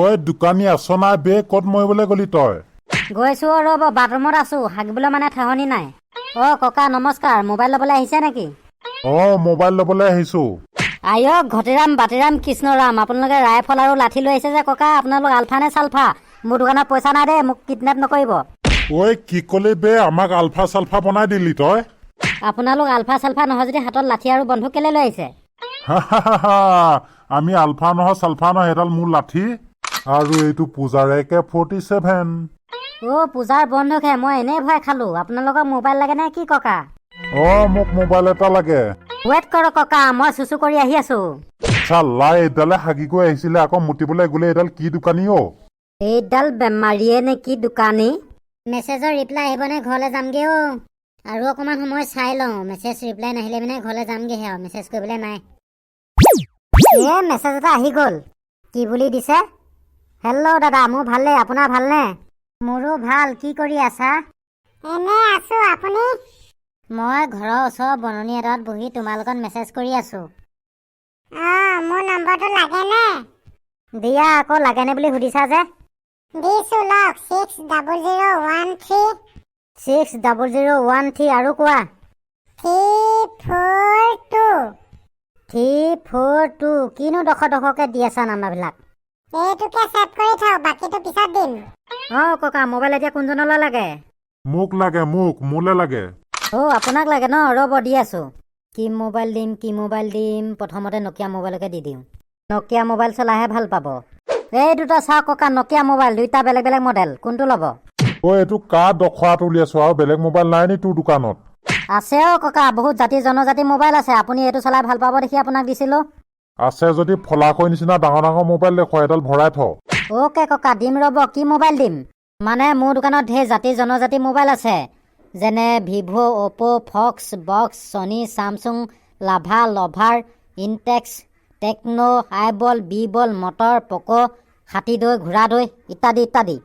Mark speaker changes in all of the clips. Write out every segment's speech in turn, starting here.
Speaker 1: ঐ দোকানী, আছ নাই বে? ক'ত মৰিবলৈ গ'লি তই?
Speaker 2: গৈছো অ', ৰ'ব, বাথৰুমত আছো, হাগিবলৈ মানে ঠাহনি নাই। অ' ককা, নমস্কাৰ। মোবাইল ল'বলৈ আহিছে নেকি?
Speaker 1: অ, মোবাইল ল'বলৈ আহিছো।
Speaker 2: আয়ক ঘটিৰাম বাতিৰাম কৃষ্ণৰাম, আপোনালোকে ৰাইফল আৰু লাঠি লৈ আহিছে যে ককা, আপোনালোক আলফা নে চালফা? মোৰ দোকানত পইচা নাই দেই, মোক কিডনেপ নকৰিব।
Speaker 1: ঐ, কি ক'লি বে? আমাক আলফা চালফা বনাই দিলি তই?
Speaker 2: আপোনালোক আলফা চালফা নহয় যদি হাতত লাঠি আৰু বন্দুক কেলে লৈ আহিছে?
Speaker 1: হা হা হা হা। আমি আলফা নহয়, চালফা নহয়। সেইডাল মোৰ লাঠি আৰু এইটো পূজাৰ একে 47।
Speaker 2: অ', পূজাৰ বন্দুকহে, মই এনেই ভয় খালো। আপোনালোকক মোবাইল লাগে নে কি ককা?
Speaker 1: অ, মোক মোবাইল এটা লাগে।
Speaker 2: ৱেইট কৰক ককা, মই চুচু কৰি আহি আছো।
Speaker 1: চাল্লা, এইডালে হাগি গৈ আহিছিলে, আকৌ মুতিবলৈ গ'লে। এইডাল কি দোকানী অ?
Speaker 2: এইডাল বেমাৰীয়ে নে কি দোকানী?
Speaker 3: মেছেজৰ ৰিপ্লাই আহিবনে ঘৰলৈ যামগৈ অ'। আৰু অকণমান সময় চাই লওঁ, মেছেজ ৰিপ্লাই নাহিলে মানে ঘৰলৈ যামগৈহে আৰু মেছেজ কৰিবলৈ নাই।
Speaker 2: এ, মেছেজ এটা আহি গ'ল। কি বুলি দিছে? হেল্ল' দাদা, মোৰ ভালেই, আপোনাৰ ভালনে?
Speaker 3: মোৰো ভাল। কি কৰি আছা?
Speaker 4: এনে আছো, আপুনি?
Speaker 3: মই ঘৰৰ ওচৰৰ বননি এডৰাত বহি তোমাৰ লগত মেছেজ কৰি আছোঁ।
Speaker 4: অঁ, মোৰ নম্বৰটো লাগেনে?
Speaker 2: দিয়া আকৌ, লাগেনে বুলি সুধিছা যে?
Speaker 4: দিছো লওক, 60013।
Speaker 2: 60013, আৰু কোৱা।
Speaker 4: 342।
Speaker 2: 342। কিনো ডখৰ ডখৰকৈ দি আছা নাম্বাৰবিলাক?
Speaker 4: এইটোকে ছেভ কৰি থওক, বাকীটো পিছত দিম।
Speaker 2: অঁ ককা, মোবাইল এতিয়া কোনজনলৈ লাগে?
Speaker 1: মোক লাগে, মোলে লাগে।
Speaker 2: অ', আপোনাক লাগে ন? ৰ'ব, দি আছোঁ। কি মোবাইল দিম, কি মোবাইল দিম? প্ৰথমতে নকিয়া মোবাইলকে দি দিওঁ, নকিয়া মোবাইল চলাইহে ভাল পাব। এই দুটা চাওক ককা, নকিয়া মোবাইল দুইটা, বেলেগ বেলেগ মডেল, কোনটো ল'ব?
Speaker 1: ঐ, এইটো কা দখৰাটো উলিয়াইছ? আৰু বেলেগ মোবাইল নাই নি তোৰ দোকানত?
Speaker 2: আছে অ' ককা, বহুত জাতি জনজাতি মোবাইল আছে। আপুনি এইটো চলাই ভাল পাব দেখি আপোনাক দিছিলোঁ।
Speaker 1: আছে যদি ফলাকৈ নিচিনা ডাঙৰ ডাঙৰ মোবাইল দেখুৱা, এডাল ভৰাই থ।
Speaker 2: অ'কে ককা, দিম ৰ'ব। কি মোবাইল দিম? মানে মোৰ দোকানত ঢেৰ জাতি জনজাতি মোবাইল আছে, যেনে Vivo', Oppo', Fox, box, Sony, Samsung, Lava, লভাৰ, ইনটেক্স, টেকন', আইবল, বি বল, মটৰ, পক', হাতী দৈ, ঘোঁৰা দৈ ইত্যাদি ইত্যাদি।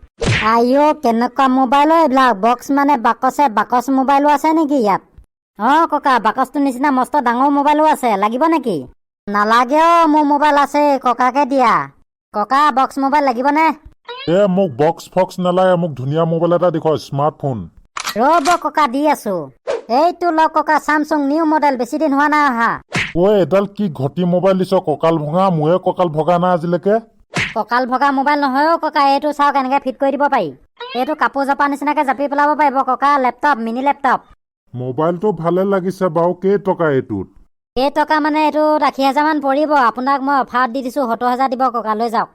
Speaker 2: আইঅ', কেনেকুৱা মোবাইল অ' এইবিলাক? বক্স মানে বাকচে বাকচ মোবাইলো আছে নেকি ইয়াত? অঁ ককা, বাকচটোৰ নিচিনা মস্ত ডাঙৰ মোবাইলো আছে, লাগিব নেকি? নালাগে অ', মোৰ মোবাইল আছে, ককাকে দিয়া। ককা, বক্স মোবাইল লাগিবনে?
Speaker 1: এ, মোক বক্স ফক্স নালাগে, মোক ধুনীয়া মোবাইল এটা দেখুৱা, স্মাৰ্টফোন।
Speaker 2: ৰ'ব ককা, দি আছো। এইটো লওক ককা, চামচুং নিউ মডেল, বেছি দিন হোৱা নাই অহা।
Speaker 1: ঐ, এডাল কি ঘটি মোবাইল দিছ, কঁকাল ভঙা। মোৰে কঁকাল ভগা নাই আজিলৈকে।
Speaker 2: কঁকাল ভগা মোবাইল নহয় অ' ককা, এইটো চাওক, এনেকে ফিট কৰি দিব পাৰি। এইটো কাপোৰ জপা নিচিনাকে জাপি পেলাব পাৰিব ককা, লেপটপ, মিনি লেপটপ।
Speaker 1: মোবাইলটো ভালে লাগিছে বাৰু, কেই টকা এইটোত?
Speaker 2: কেই টকা মানে এইটোত 80,000মান পৰিব। আপোনাক মই অফাৰত দি দিছোঁ, 70,000 দিব ককা, লৈ যাওক।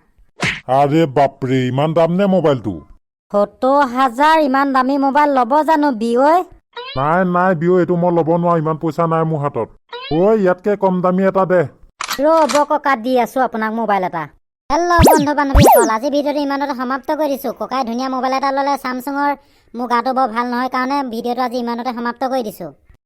Speaker 1: আৰে বাপৰে, ইমান দাম নে মোবাইলটো?
Speaker 2: 70,000! ইমান দামী মোবাইল ল'ব জানো বিয়ৈ?
Speaker 1: নাই নাই বিয়ৈ, এইটো মই ল'ব নোৱাৰো, ইমান পইচা নাই মোৰ হাতত। ঐ, ইয়াতকে কম দামী এটা দে।
Speaker 2: ৰ'ব ককা, দি আছো আপোনাক মোবাইল এটা।
Speaker 3: হেল্ল' বন্ধু বান্ধৱীসকল, আজি ভিডিঅ'টো ইমানতে সমাপ্ত কৰি দিছোঁ। ককাই ধুনীয়া মোবাইল এটা ল'লে চামচুঙৰ। মোৰ গাটো বৰ ভাল নহয় কাৰণে ভিডিঅ'টো আজি ইমানতে সমাপ্ত কৰি দিছোঁ।